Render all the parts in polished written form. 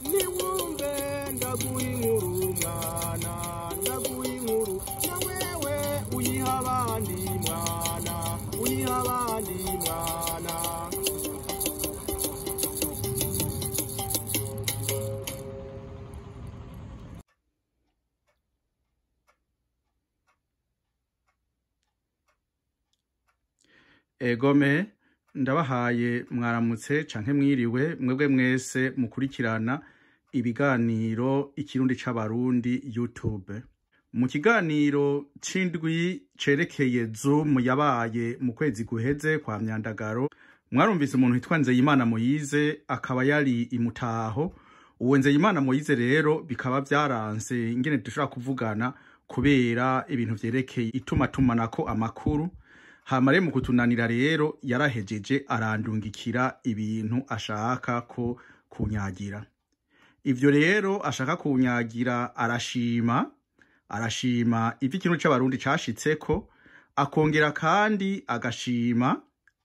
Niwumve ndaguha inkuru mwana, ndaguha inkuru na wewe uyiha abandi mwana, uyiha abandi mwana. Egome ndabahaye mwaramutse canke mwiriwe mwebwe mwese mukurikirana ibiganiro Ikirundi c'Abarundi YouTube. Mu kiganiro c'indwi cerekeye Zoom yabaye mu kwezi guheze kwa Myandagaro, mwarumvise umuntu witwa Nzeyimana Moyize akaba yari imutaho. Uwo Nzeyimana Moyize rero bikaba vyaranse ingene dushobora kuvugana kubera ibintu vyerekeye itumatumanako amakuru. Hama rero mu kutunanira rero yarahejeje arandungikira ibintu ashaka ko kunyagira. Ivyo rero ashaka kunyagira arashima ivyo Ikirundi c'Abarundi cashitseko, akongera kandi agashima,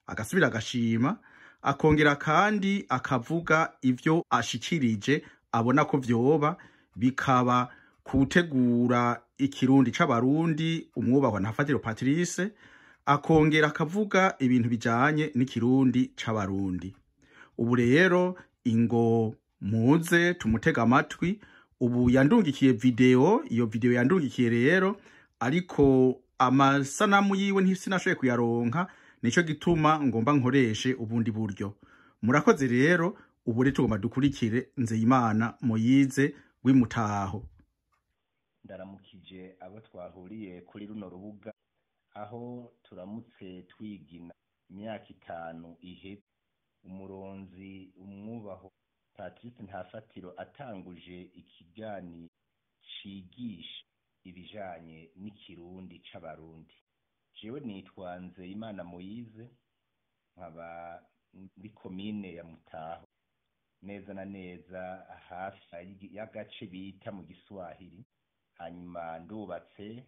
agasubira agashima, akongera kandi akavuga ivyo ashikirije abona ko vyoba bikaba kutegura Ikirundi c'Abarundi umwubahwa Ntafatiro Patrice, akongera akavuga ibintu bijanye n'Ikirundi c'Abarundi. Ubu rero ingo muze tumutega amatwi. Ubu yandungikiye video, iyo video yandungikiye rero ariko amasanamu yiwe ntisinashoboye kuyaronka, nico gituma ngomba nkoreshe ubundi buryo. Murakoze rero, ubu rero tugomba dukurikire Nzeyimana Moyize w'Imutaho. Ndaramukije abo twahuriye kuri runo rubuga, aho turamutse twigina imyaka 5 iheze umuronzi umwubaho Patrice Ntafatiro atanguje ikiganiro cigisha ibijanye n'ikirundi c'Abarundi. Jewe nitwa Nzeyimana Moyize, nkaba muri komine ya Mutaho, neza na neza hafi y'agace bita mu Giswahili. Hanyuma ndubatse,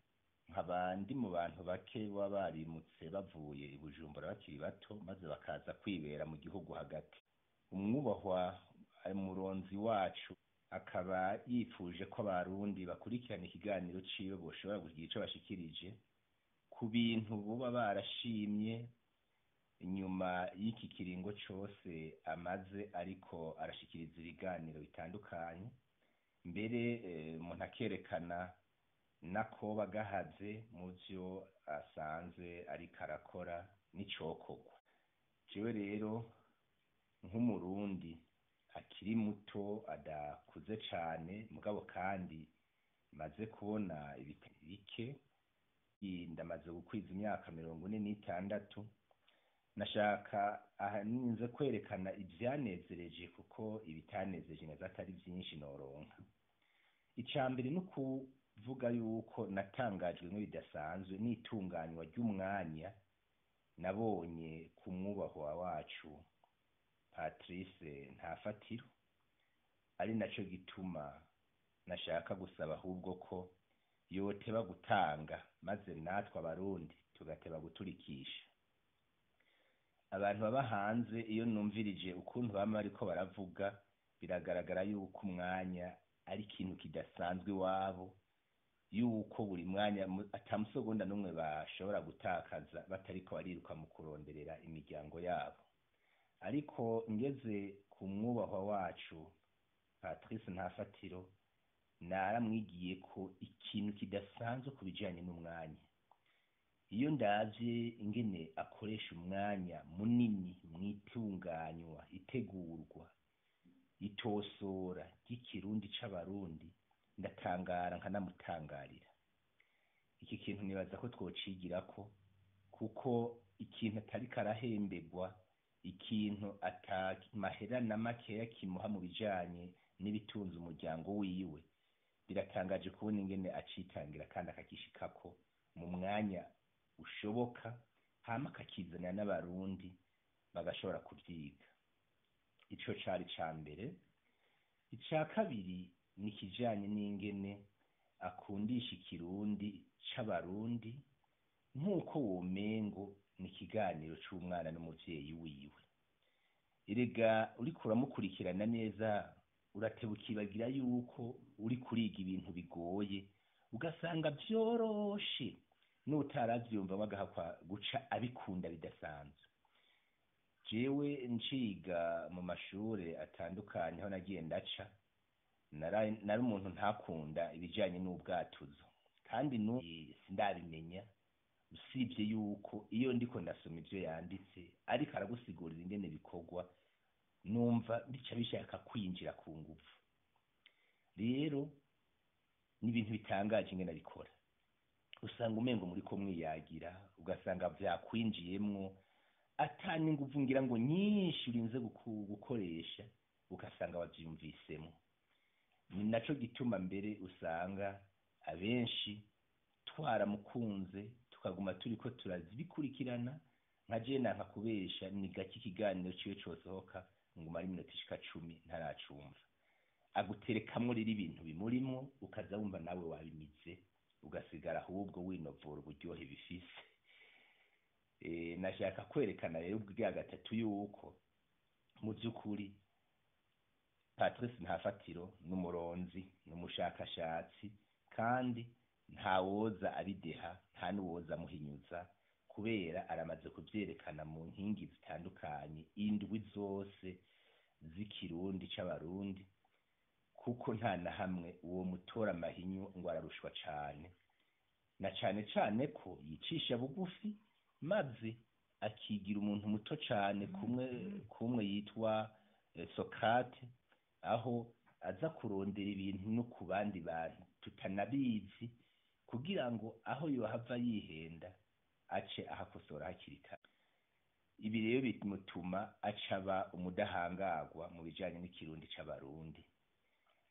nkaba ndi mu bantu bake baba barimutse bavuye i Bujumbura bakiri bato, maze bakaza kwibera mu gihugu hagati. Umwubahwa umuronzi wacu akaba yifuje ko Abarundi bakurikirana ikiganiro ciwe boshobora kugira ico bashikirije ku bintu boba barashimye inyuma y'iki kiringo cose amaze ariko arashikiriza ibiganiro bitandukanye, mbere umuntu akerekana nakoba gahaze mu vyo asanzwe ariko arakora n'icokorwa. Jewe rero nk'umurundi akiri muto adakuze cane, mugabo kandi maze kubona bike, ndamaze gukwiza imyaka 46, nashaka ahaninze kwerekana ivyanezereje kuko ibitanezereje nazo atari vyinshi noronka. Ica mbere ni ukuvuga yuko natangajwe n'ibidasanzwe n'itunganywa ry'umwanya nabonye ku mwubahwa wacu Patrice Ntafatiro, ari naco gituma nashaka gusaba ahubwo ko yoteba gutanga, maze natwe Abarundi tugateba guturikisha. Abantu baba hanze iyo numvirije ukuntu bama bariko baravuga, biragaragara yuko umwanya ari ikintu kidasanzwe iwabo, yuko buri mwanya ata musegonda n'umwe bashobora gutakaza batariko bariruka mu kuronderera imiryango yabo. Ariko ngeze ku mwubahwa wacu Patrice Ntafatiro, naramwigiye ko ikintu kidasanzwe ku bijanye n'umwanya. Iyo ndavye ingene akoresha umwanya munini mwitunganywa, itegurwa, itosora ry'Ikirundi c'Abarundi, ndatangara nkanamutangarira. Iki kintu nibaza ko twocigirako, kuko ikintu atari karahembegwa, ikintu ata mahera na makeya kimuha mu bijanye n'ibitunze umuryango wiwe, biratangaje kubona ingene acitangira kandi akakishikako mu mwanya ushoboka, hama akakizanira n'Abarundi bagashobora kuvyiga. Ico cari ca mbere. Ica kabiri ni ikijanye n'ingene akundisha Ikirundi c'Abarundi, nk'uko womengo ni ikiganiro c'umwana n'umuvyeyi wiwe. Erega uriko uramukurikirana neza Urateba ukibagira yuko uri kuriga ibintu bigoye, ugasanga vyoroshe, n'utaravyumva bagahakwa guca abikunda bidasanzwe. Jewe nciga mu mashure atandukanye aho nagiye ndaca, nari umuntu ntakunda ibijanye n'ubwatuzo, kandi n'ubu sindabimenya, usibye yuko iyo ndiko ndasoma ivyo yanditse ariko aragusigurira ingene bikorwa, numva bica bishaka kwinjira ku nguvu. Rero ni ibintu bitangaje ingene abikora, usanga umengo muriko mwiyagira, ugasanga vyakwinjiyemwo ata n'inguvu ngira ngo nyinshi urinze gukoresha, ugasanga wavyumvisemwo. Ni naco gituma mbere usanga abenshi twaramukunze, tukaguma turiko turabikurikirana. Nka jewe nanka kubesha, ni gake ikiganiro ciwe cosohoka ngo umare iminota ishika 10 ntaracumva. Aguterekamwo rero ibintu bimurimwo, ukaza wumva nawe wabimize, ugasigara ahubwo winovora uburyohe bifise. Nashaka kwerekana rero ubwa gatatu yuko mu vy'ukuri Patrice Ntafatiro n'umuronzi, n'umushakashatsi, kandi ntawoza abideha, nta n'uwoza amuhinyuza, kubera aramaze kuvyerekana mu nkingi zitandukanye indwi zose z'ikirundi c'abarundi, kuko nta na hamwe uwo mutora amahinyu ngo ararushwa cane, na cane cane ko yicisha bugufi maze akigira umuntu muto cane, kumwe yitwa Socrate, aho aza kurondera ibintu no ku bandi bantu tutanabizi, kugira ngo aho yohava yihenda ace ahakosora hakiri kare. Ibi rero bimutuma aca aba umudahangarwa mu bijanye n'ikirundi c'abarundi.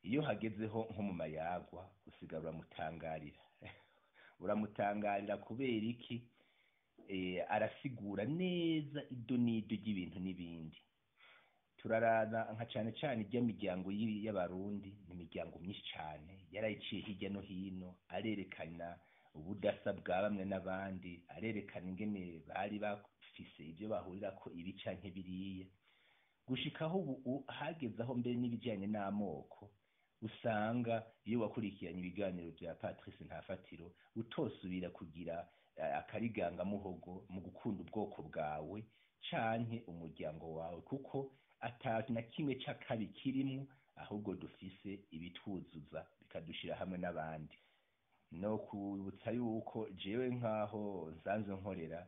Iyo hagezeho nko mu mayagwa, usigara uramutangarira. Uramutangarira kubera iki? Arasigura neza ido n'ido ry'ibintu n'ibindi. Turaraba nka cane cane irya miryango y'abarundi, ni imiryango myinshi cane, yarayiciye hirya no hino, arerekana ubudasa bwa bamwe n'abandi, arerekana ingene bari bafise ivyo bahurirako ibi canke biriya, gushikaho ubu hageze aho mbere n'ibijanye n'amoko, usanga iyo wakurikiranye ibiganiro vya Patrice Ntafatiro utosubira kugira akarigangamuhogo mu gukunda ubwoko bwawe canke umuryango wawe, kuko ata na kimwe c'akabi kirimwo, ahubwo dufise ibitwuzuza bikadushira hamwe n'abandi. No kwibutsa yuko jewe nkaho nsanzwe nkorera,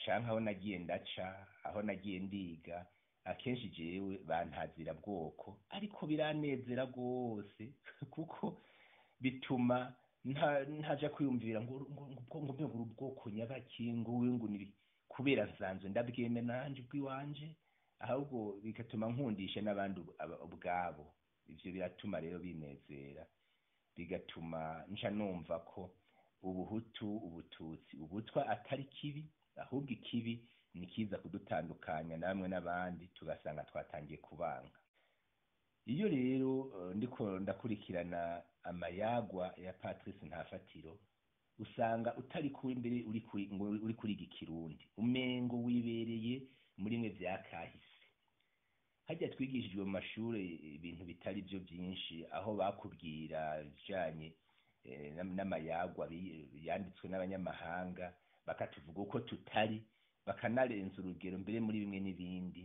canke aho nagiye ndaca, aho nagiye ndiga, akenshi jewe bantazira bwoko, ariko biranezera rwose kuko bituma ntaja kwiyumvira ngo ngo ubwoko nyabaki, ngo ngo ni kubera nsanzwe ndabyemera nanje ubwiwanje, ahubwo bigatuma nkundisha n'abandi ubwabo. Ivyo biratuma rero binezera, bigatuma nca numva ko ubuhutu, ubututsi, ubutwa atari kibi, ahubwo ikibi ni kiza kudutandukanya namwe n'abandi, tugasanga twatangiye kubanga. Iyo rero ndiko ndakurikirana amayagwa ya Patrice Ntafatiro, usanga utari kuri mbere uri kuriga ikirundi, umengo wibereye muri mwe vya kahise. Harya twigishijwe mu mashure ibintu bitari vyo vyinshi, aho bakubwira ibijanye n'amayagwa yanditswe n'abanyamahanga, bakatuvuga uko tutari, bakanarenza urugero mbere muri bimwe n'ibindi,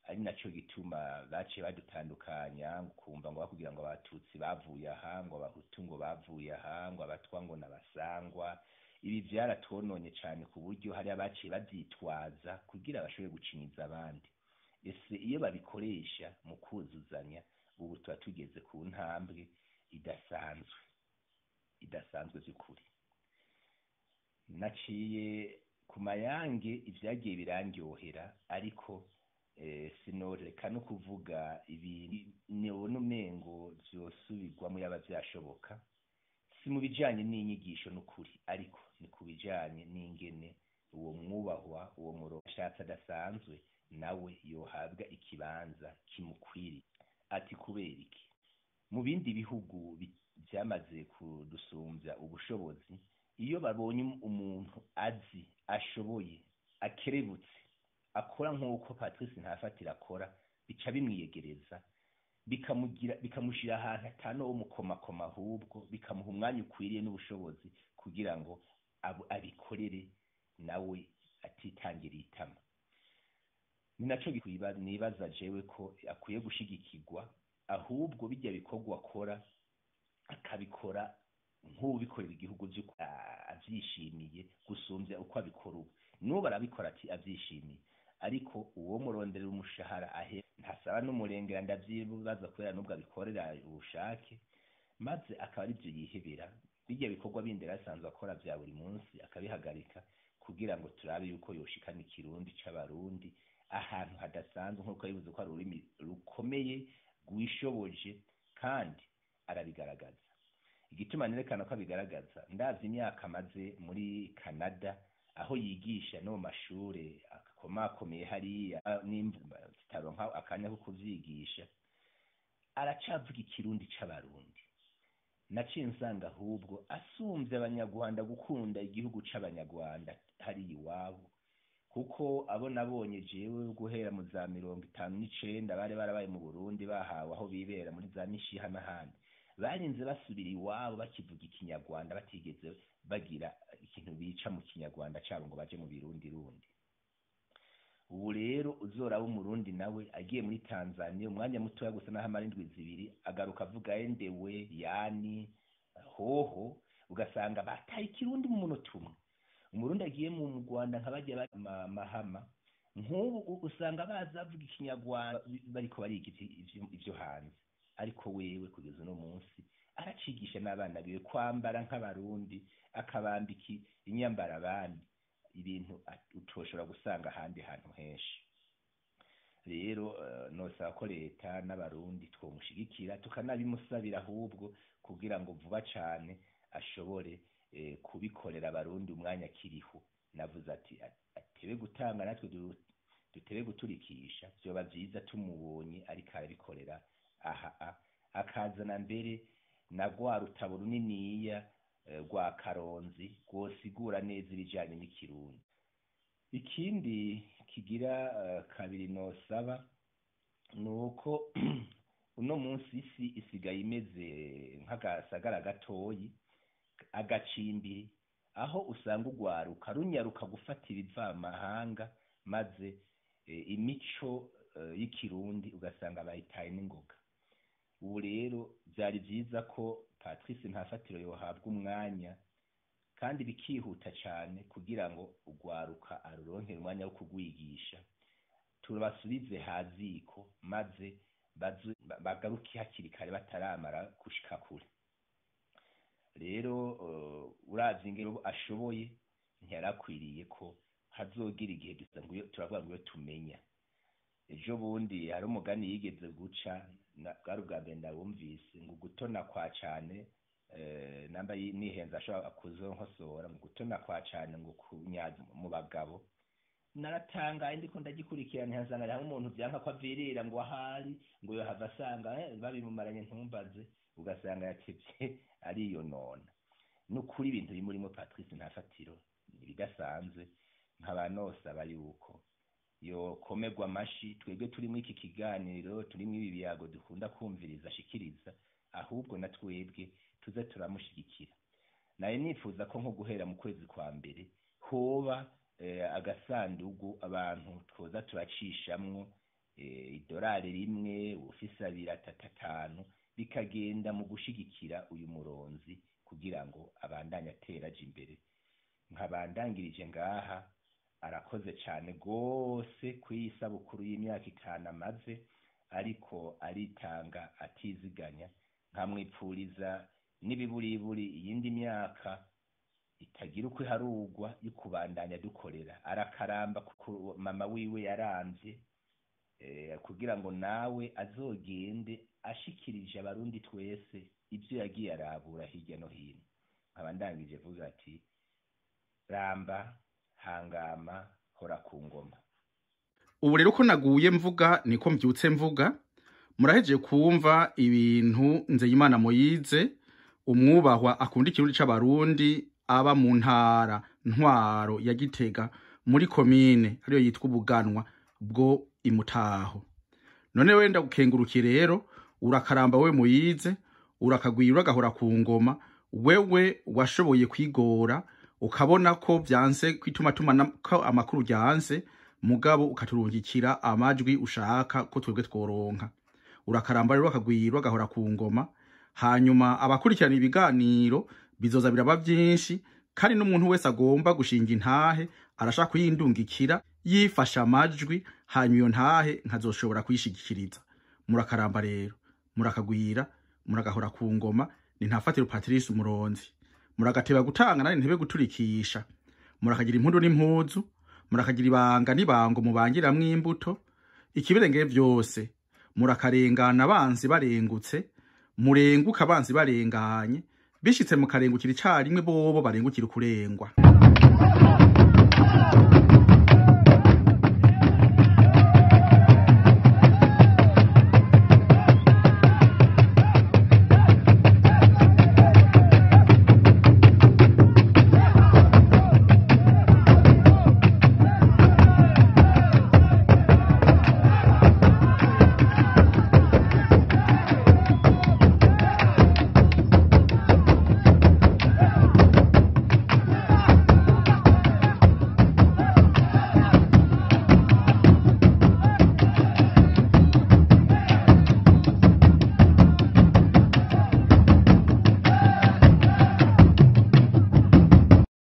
ari naco gituma baciye badutandukanya, ukumva ngo bakubwira ngo abatutsi bavuye aha, ngo abahutu ngo bavuye aha, ngo abatwa ngo n'abasangwa. Ibi vyaratwononye cane ku buryo hari abaciye bavyitwaza kugira bashobore gucinyiza abandi. Ese iyo babikoresha mu kuzuzanya, ubu tuba tugeze ku ntambwe idasanzwe, idasanzwe vy'ukuri. Naciye ku mayange ivyagiye birandyohera, ariko sinoreka no kuvuga ibintu nibona umengo vyosubirwamwo yaba vyashoboka, si mu bijanye n'inyigisho n'ukuri, ariko ni ku bijanye n'ingene uwo mwubahwa, uwo murashatsi adasanzwe nawe yohabwa ikibanza kimukwiriye. Ati kubera iki? Mu bindi bihugu vyamaze kudusumvya ubushobozi, iyo babonye umuntu azi, ashoboye, akerebutse, akora nk'uko Patrice Ntafatiro akora, bica bimwiyegereza, Bikamugira, bikamushira ahantu atano wo mukomakoma, ahubwo bikamuha umwanya ukwiriye n'ubushobozi kugira ngo abikorere nawe atitangiriye itama. Ni naco nibaza jewe ko akwiye gushigikirwa, ahubwo bijya bikorwa akora akabikora nk'ubikorera igihugu avyishimiye gusumbya uko abikora ubu. N'ubu arabikora ati avyishimiye, ariko uwo muronderera umushahara ahe ntasaba n'umurengera, ndavyibaza, kubera n'ubwo abikorera ubushake, maze akaba arivyo yihebera. Bijya bikorwa bindi yari asanzwe akora vya buri munsi akabihagarika kugira ngo turabe yuko yoshikana Ikirundi c'Abarundi ahantu hadasanzwe, nk'uko yabivuze ko ari ururimi rukomeye rwishoboje, kandi arabigaragaza. Igituma nerekana ko abigaragaza, ndavye imyaka amaze muri Canada, aho yigisha no mu mashure akomakomeye hariya, n'imva zitaronka akanya ko kuvyigisha, aracavuga Ikirundi c'Abarundi. Naciye nsanga ahubwo asumvye Abanyarwanda gukunda igihugu c'Abanyarwanda hariya iwabo, kuko abo nabonye jewe guhera mu za 59 bari barabaye mu Burundi, bahawe aho bibera muri za Mishiha n'ahandi, barinze basubira iwabo bakivuga Ikinyarwanda, batigeze bagira ikintu bica mu Kinyarwanda cabo ngo baje mu Birundi rundi. Ubu rero uzoraba Umurundi nawe agiye muri Tanzania umwanya mutoya gusa, naho amara indwi 2, agaruka avuga endewe yani hoho, ugasanga bataye Ikirundi mu munota umwe. Umurundi agiye mu Rwanda nka barya Mahama nk'ubu, usanga baza bavuga Ikinyarwanda bariko bariga ivyo hanze, ariko wewe kugeza uno munsi aracigisha n'abana biwe kwambara nk'Abarundi, akabambika inyambara abandi, ibintu utoshobora gusanga ahandi hantu henshi. Rero nosaba ko leta n'Abarundi twomushigikira, tukanabimusabira ahubwo, kugira ngo vuba cane ashobore kubikorera Abarundi umwanya akiriho. Navuze ati atebe gutanga, natwe dutebe guturikisha. Vyoba vyiza tumubonye ariko arabikorera aha, akazana mbere na rwa rutabo runiniya rwa Karonzi rwosigura neza ibijanye n'Ikirundi. Ikindi kigira kabiri nosaba ni uko uno munsi isi isigaye imeze nk'agasagara gatoyi, agacimbiri, aho usanga urwaruka runyaruka gufata ibivamahanga, maze imico y'Ikirundi ugasanga bayitaye n'ingoga. Ubu rero vyari vyiza ko Patrice Ntafatiro yohabwa umwanya, kandi bikihuta cane, kugira ngo urwaruka aruronkere umwanya wo kugwigisha, tubasubize haziko, maze bagaruke hakiri kare bataramara gushika kure. Rero uravye ingene ashoboye, ntiyarakwiriye ko hazogira igihe dusa ngo turavuga ngo iyo tumenya ejo bundi. Hari umugani yigeze guca, bwari ubwa mbere ndawumvise, ngo gutona kwa cane, namba nihenze ashobora kuzonkosora, ngo gutona kwa cane ngo kunyaza mu bagabo. Naratangaye ndiko ndagikurikirana, nkasanga hari umuntu vyanka ko avirira, ngo ahari ngo yohava asanga babimumaranye, ntumbaze, ugasanga yatevye ariyonona. Nukuri ibintu bimurimo Patrice Ntafatiro ibidasanzwe, nkaba nosaba yuko yokomerwa amashi. Twebwe turi muri iki kiganiro, turi muri ibi biyago dukunda kumviriza ashikiriza, ahubwo na twebwe tuze turamushigikira. Naye nifuza ko nko guhera mu kwezi kwa mbere hoba agasandugu abantu twoza turacishamwo idolari 1, ufise 2, 3, 5, bikagenda mu gushigikira uyu muronzi kugira ngo abandanye ateraje imbere. Nkabandangirije ngaha. Arakoze cane gose kw'isabukuru y'imyaka 5 amaze ariko aritanga atiziganya, nkamwipfuriza n'ibiburiburi iyindi myaka itagira uko iharugwa yo kubandanya dukorera. Arakaramba kuko mama wiwe yaramvye, kugira ngo nawe azogende ashikirije Abarundi twese ivyo yagiye arabura hirya no hino. Nkaba ndangije vuga ati ramba, hangama, hora ku ngoma. Ubu rero uko naguye mvuga niko mbyutse mvuga. Murahejeje kumva ibintu Nzeyimana Moyize, umwubahwa akunda Ikirundi c'Abarundi, aba mu ntara ntwaro ya Gitega, muri komine ariyo yitwa Ubuganwa bwo Imutaho. None wenda gukengurukiye rero Urakaramba we Moyize, urakagwira uragahora ku ngoma, wewe washoboye kwigora ukabona ko vyanse kwitumatumana ko amakuru vyanse, mugabo ukaturungikira amajwi ushaka ko twebwe tworonka. Urakaramba rero, akagwira agahora ku ngoma. Hanyuma abakurikirana ibiganiro bizoza biraba vyinshi, kandi n'umuntu wese agomba gushinga intahe arashaka kuyindungikira yifasha amajwi, hanyuma iyo ntahe nkazoshobora kuyishigikiriza. Murakaramba rero, murakagwira, muragahora ku ngoma. Ni Ntafatiro Patrice Umuronzi. Muragateba gutanga nari ntebe guturikisha. Murakagira impundu n'impuzu, murakagira ibanga n'ibango mubangiramwo imbuto. Ikibirengeye vyose, murakarengana abansi barengutse, murenguka abansi barenganye, bishitse mukarengukira icarimwe, bobo barengukira ukurengwa.